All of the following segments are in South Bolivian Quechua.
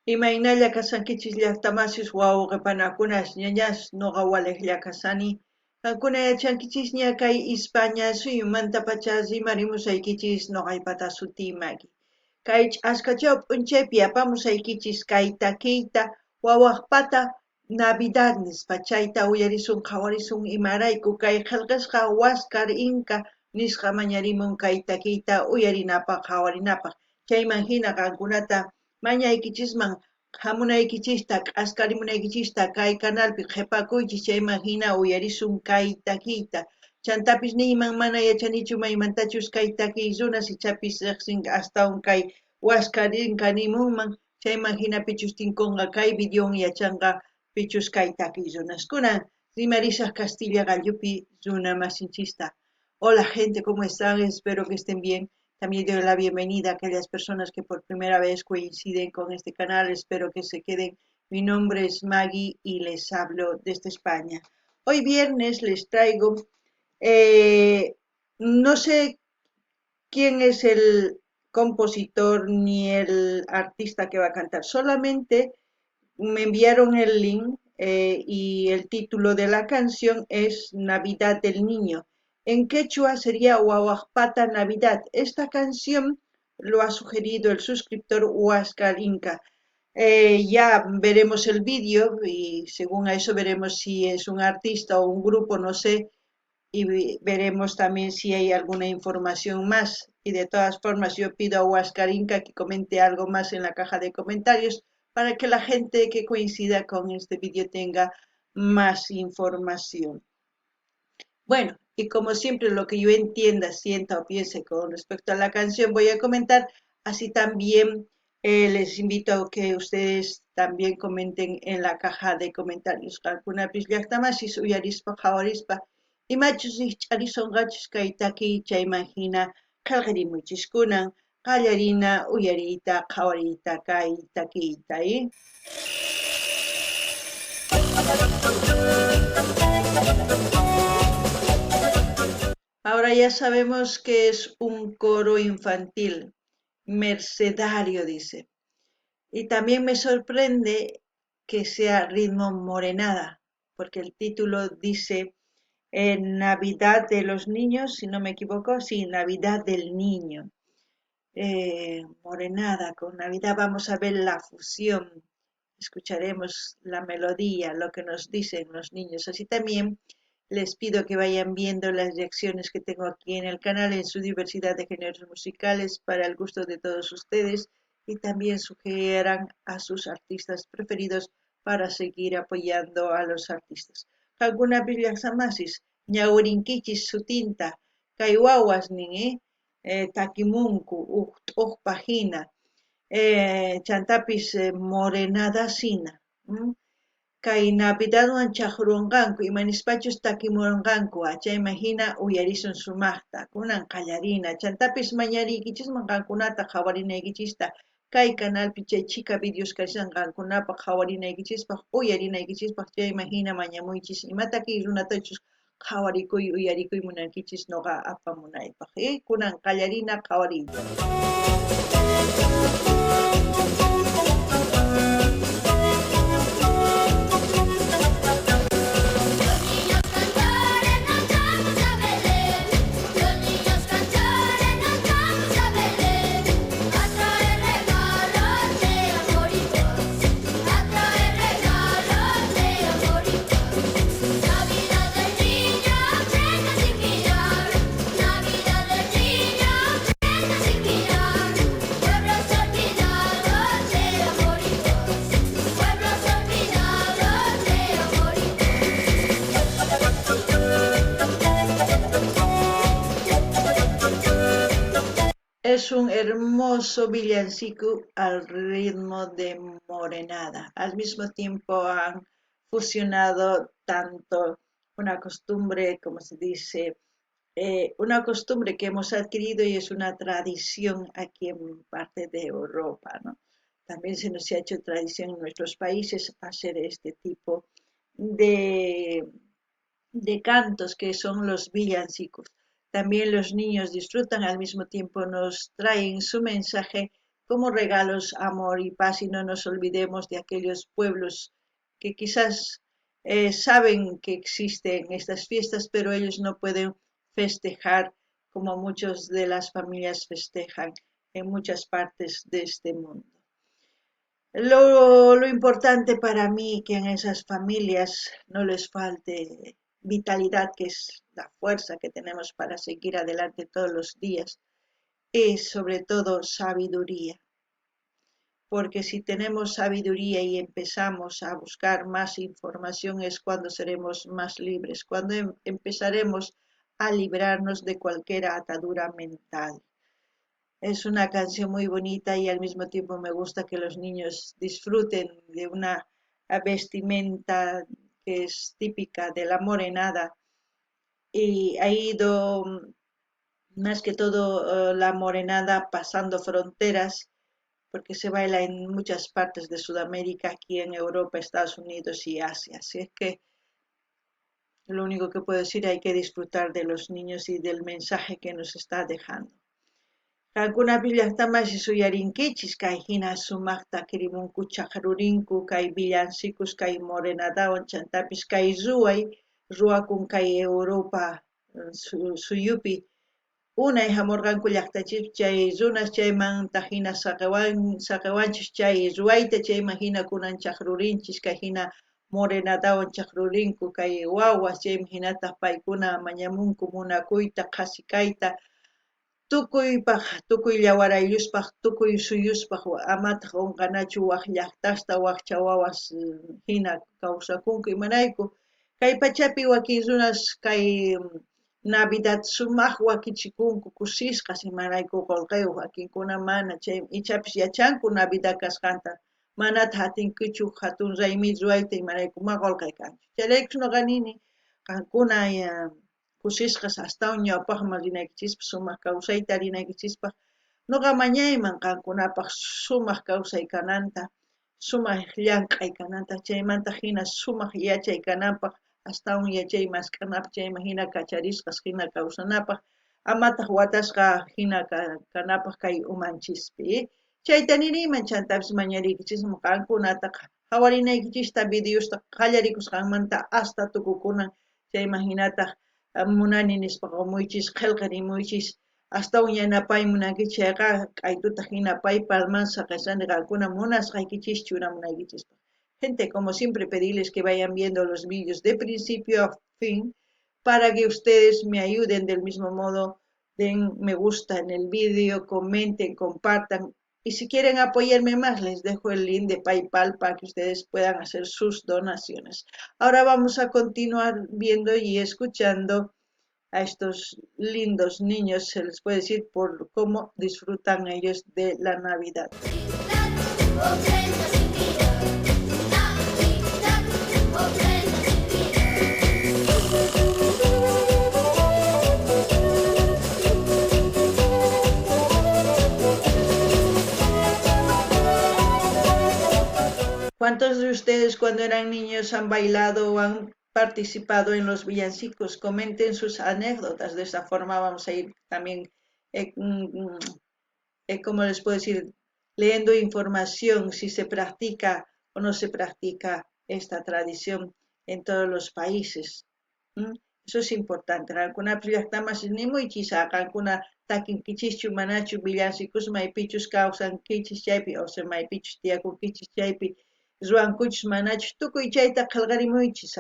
Imaynalla kashankichis llaqtamasis wawqe panakunas ñañas noqa walejlla kashani. Qankuna yachankichisña kay Ispaña suyumantapacha rimarimusaykichis noqaypata sutiy Maggie. Kay ch'askachaw p'unchaypi apamusaykichis kay takiyta wawajpata Navidad nispa chayta uyarisun qhawarisun imarayku kay qhelqesqa Huáscar Inca nisqa mañarimun kay takiyta uyarinapaq qhawarinapaq chayman hina qankunata mañaykichisman hamunaykichista k'askarimunaykichista kay canalpi qhepakuychis chayman hina uyarisun kay takiyta chantapis niyman mana yachanichu maymantachus kay takiy runas ichapis riqsin astawan kay Huáscar Inca nimunman chayman hina pichus tinkunqa kay videon yachanqa pichus kay takiy runas. Kunan rimarisaq Castilla qallupi runa masinchista. Hola gente, ¿cómo están? Espero que estén bien. También doy la bienvenida a aquellas personas que por primera vez coinciden con este canal. Espero que se queden. Mi nombre es Maggie y les hablo desde España. Hoy viernes les traigo, no sé quién es el compositor ni el artista que va a cantar. Solamente me enviaron el link y el título de la canción es Navidad del Niño. En quechua sería Wawajpata Navidad. Esta canción lo ha sugerido el suscriptor Huáscar Inca. Ya veremos el vídeo y según a eso veremos si es un artista o un grupo, no sé, y veremos también si hay alguna información más. Y de todas formas yo pido a Huáscar Inca que comente algo más en la caja de comentarios para que la gente que coincida con este vídeo tenga más información. Bueno, y como siempre lo que yo entienda, sienta o piense con respecto a la canción voy a comentar, así también les invito a que ustedes también comenten en la caja de comentarios. Qankunapis llaqtamasis uyarispa qhawarispa imachus rikch'arisonqachus kay takiy chayman hina qhelqerimuychis kunan qallarina uyariyta qhawariyta kay takiyta. Ahora ya sabemos que es un coro infantil, mercedario, dice. Y también me sorprende que sea ritmo morenada, porque el título dice Navidad de los niños, si no me equivoco, sí, Navidad del Niño. Morenada, con Navidad vamos a ver la fusión, escucharemos la melodía, lo que nos dicen los niños. Así también les pido que vayan viendo las reacciones que tengo aquí en el canal en su diversidad de géneros musicales para el gusto de todos ustedes y también sugieran a sus artistas preferidos para seguir apoyando a los artistas. Qankunapis llaqtamasis ñawirinkichis sutinta kay wawas nin takimunku uj t'uqpa hina chantapis morenada hina. Kay Navidadwan chaqrunqanku imanispachus takimuranqanku chayman hina uyarisun sumaqta kunan qallarina chantapis mañariykichisman qankunata qhawarinaykichista kay canalpi chay chhika videos kashan qankunapaq qhawarinaykichispaq uyarinaykichispaq chayman hina mañamuychis ima takiy runatachus qhawarikuy uyarikuy munankichis noqa apamunaypaq. Kunan qallarina qhawariyta. Los niños cantores marchamos a Belén, los niños cantores marchamos a Belén, a traer regalos de amor y paz, a traer regalos de amor y paz. Navidad del niño, prenda sin mirar, Navidad del niño, prenda sin mirar, pueblos olvidados de amor y paz, pueblos olvidados de amor y paz. Es un hermoso villancico al ritmo de morenada. Al mismo tiempo han fusionado tanto una costumbre, como se dice, una costumbre que hemos adquirido y es una tradición aquí en parte de Europa, ¿no? También se nos ha hecho tradición en nuestros países hacer este tipo de cantos que son los villancicos. También los niños disfrutan, al mismo tiempo nos traen su mensaje Como regalos amor y paz, y no nos olvidemos de aquellos pueblos que quizás saben que existen estas fiestas, pero ellos no pueden festejar como muchas de las familias festejan en muchas partes de este mundo. Lo importante para mí que en esas familias no les falte vitalidad, que es la fuerza que tenemos para seguir adelante todos los días, es sobre todo sabiduría. Porque si tenemos sabiduría y empezamos a buscar más información es cuando seremos más libres, cuando empezaremos a librarnos de cualquier atadura mental. Es una canción muy bonita y al mismo tiempo me gusta que los niños disfruten de una vestimenta que es típica de la morenada, y ha ido más que todo la morenada pasando fronteras, porque se baila en muchas partes de Sudamérica, aquí en Europa, Estados Unidos y Asia. Así es que lo único que puedo decir, hay que disfrutar de los niños y del mensaje que nos está dejando. Qankuna llaqtamasi suyarinkichis kay hina sumaqta kirimunku chaqrurinku kay villancicos kay morenadawan chantapis kay ruway ruwakun kay Europa suyupi unay hamurqanku llaqtachis chay runas chaymanta hina saqewanchis chay ruwayta chayman hina kunan chaqrurinchis kay hina morenadawan chaqrurinku kay wawas chayman hinataq paykuna mañamunku munakuyta qhasi kayta tukuypaq tukuy llawarayuspaq tukuy suyuspaq amataq qunqanachu wak llaqtasta wakcha wawas hina kawsakunku imarayku kay pachapi wakin runas kay Navidad sumaq wakichikunku kusisqas imarayku qullqiyuq wakinkuna mana chay ichapis yachanku Navidad kasqanta manataq atinkuchu hatun raymi ruwayta imarayku ma qullqi kanchu chayraykus nuqa nini qankuna kusisqas astawan ñawpaqman rinaykichispaq sumaq kawsayta rinaykichispaq nuqa mañayman qankunapaq sumaq kawsay kananta sumaq llank'ay kananta chaymanta hina sumaq yachay kananpaq astawan yachay mask'anapaq chayman hina kacharisqas hina kawsanapaq amataq watasqa hina kanapaq kay umanchispi chayta niriyman chantapis mañariykichisman qankunataqa qhawarinaykichista videosta qallarikusqanmanta hasta tukukunan chayman hinataq munani nispa qumuychis qillqarimuychis astawan yanapay munankichis chayqa k'aytuta hina PayPalman saqesani qankuna munasqaykichis churamunaykichispaq. Gente, como siempre, pedirles que vayan viendo los vídeos de principio a fin para que ustedes me ayuden del mismo modo, den me gusta en el vídeo, comenten, compartan y si quieren apoyarme más les dejo el link de PayPal para que ustedes puedan hacer sus donaciones. Ahora vamos a continuar viendo y escuchando a estos lindos niños, se les puede decir, por cómo disfrutan ellos de la Navidad. ¿Cuántos de ustedes cuando eran niños han bailado o han participado en los villancicos? Comenten sus anécdotas. De esa forma vamos a ir también, como les puedo decir, leyendo información si se practica o no se practica esta tradición en todos los países. Eso es importante. Qankuna llaqtamas nimuychis qankuna takinkichischu manachu villancicos maypichus kawsankichis chaypi o sea maypichus tiyakunkichis chaypi ruwankuchus manachus tukuy chayta qillqarimuychis.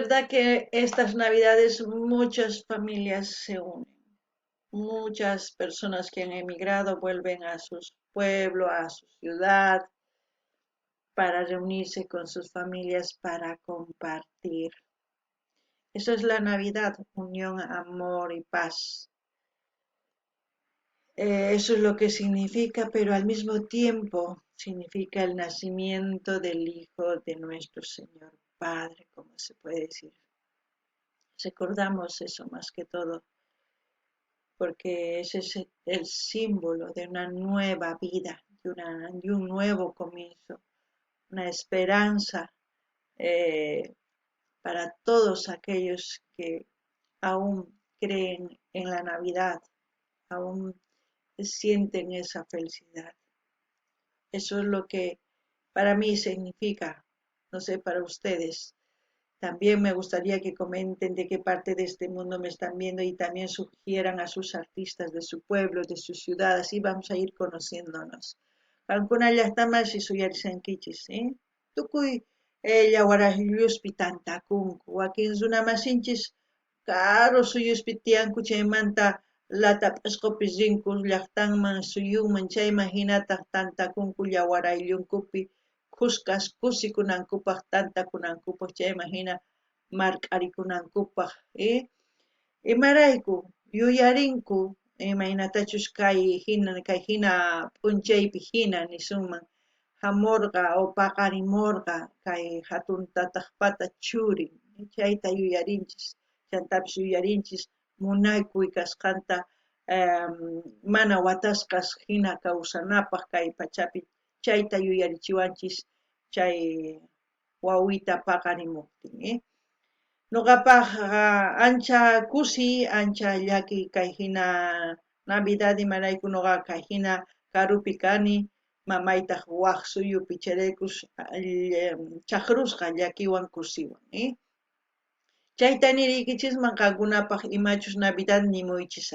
verdad que estas Navidades muchas familias se unen. Muchas personas que han emigrado vuelven a sus pueblos, a su ciudad, para reunirse con sus familias, para compartir. Eso es la Navidad, unión, amor y paz. Eso es lo que significa, pero al mismo tiempo significa el nacimiento del Hijo de nuestro Señor Padre, como se puede decir. Recordamos eso más que todo, porque ese es el símbolo de una nueva vida, de un nuevo comienzo, una esperanza para todos aquellos que aún creen en la Navidad, aún sienten esa felicidad. Eso es lo que para mí significa, no sé, para ustedes. También me gustaría que comenten de qué parte de este mundo me están viendo y también sugieran a sus artistas de su pueblo, de su ciudad, así vamos a ir conociéndonos. Qankuna llaqtaman suyarisankichis, ¿eh? Tukuy llawarayuspi tantakunku, wakin runamasinchis karu suyuspi tiyanku chaymanta lata p'isqupi rinku llaqtanman suyunman chayman hinataq tantakunku llawarayllunkupi khuskas kusikunankupaq tantakunankupaq chayman hina mark'arikunankupaq, ¿eh? Imarayku yuyarinku imaynatachus kay hina p'unchaypi hina nisunman hamurqa o paqarimurqa kay hatun tataqpata churin, chayta yuyarinchis, chantapis yuyarinchis munakuy kasqanta mana watasqas hina kawsanapaq kay pachapi, chayta yuyarichiwanchis chay wawita paqarimuqtin, ¿eh? Noqapaqqa ancha kusi, ancha llaki kay hina Navidad imarayku noqa kay hina karupi kani, mamaytaq waq suyupi chayraykus chaqrusqa llakiwan kusiwan, ¿eh? Chayta niriykichisman qankunapaq imachus Navidad nimuychis,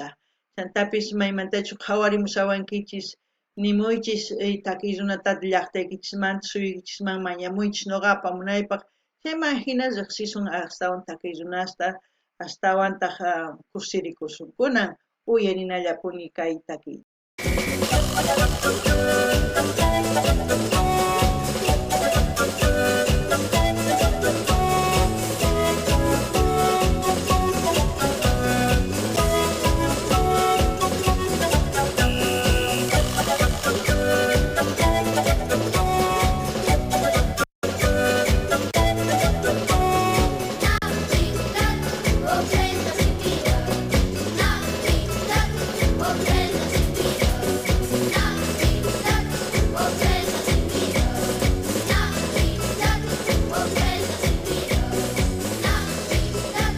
chantapis maymantachu qhawarimushawankichis nimuychis takiy runatata llaqtaykichismanta suyuykichisman mañamuychis noqa apamunaypaq, chayman hina riqsisun astawan takiy runasta, astawantaq kusirikusun. Kunan uyarinallapuni kay takiy. Navidad, ofrenda sin vida. Navidad, ofrenda sin vida. Navidad, ofrenda sin vida. Navidad, ofrenda sin vida. Navidad, ofrenda sin vida. Navidad,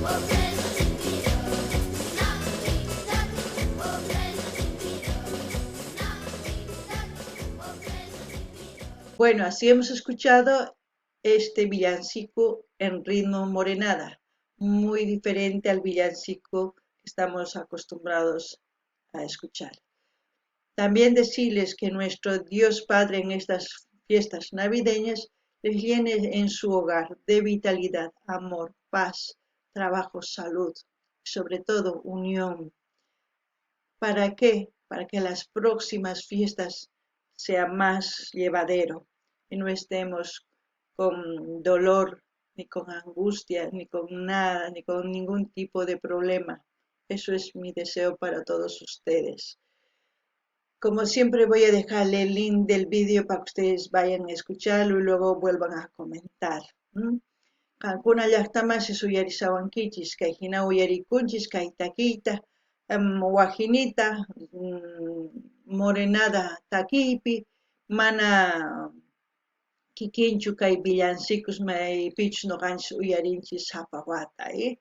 ofrenda sin vida. Navidad, ofrenda sin vida. Bueno, así hemos escuchado este villancico en ritmo morenada, muy diferente al villancico que estamos acostumbrados a escuchar. También decirles que nuestro Dios Padre en estas fiestas navideñas les llene en su hogar de vitalidad, amor, paz, trabajo, salud, y sobre todo unión. ¿Para qué? Para que las próximas fiestas sea más llevadero y no estemos con dolor, ni con angustia, ni con nada, ni con ningún tipo de problema. Eso es mi deseo para todos ustedes. Como siempre voy a dejarle el link del vídeo para que ustedes vayan a escucharlo y luego vuelvan a comentar. Qankuna llaqtaman suyarisawankichis, kay hina uyarikunchis, kay takiyta, wajinita, morenada takiypi, mana kikinchu kay villancicos maypichus noqanchis uyarinchis sapa wata, ¿eh?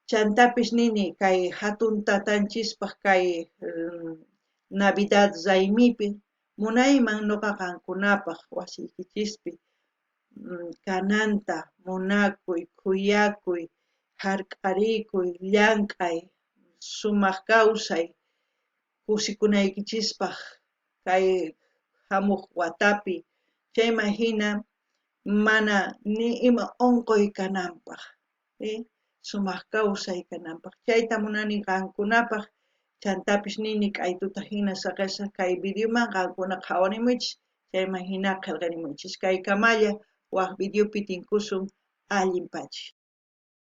Chantapis nini kay hatun tatanchispaq kay Navidad raymipi munayman noqa qankunapaq wasiykichispi kananta munakuy, khuyakuy, hark'arikuy, llank'ay, sumaq kawsay, kusikunaykichispaq kay hamuq watapi, chayman hina mana ni ima unquy kananpaq. Sumaj kawsay kananpaj. Chayta munani qankunapaj. Chantapis nini k'aytuta jina saqesaj kay videoman qankuna qhawarimuychis, chayman jina qhelqarimuychis. Kaykamalla waj videopi tinkusun allin pachi.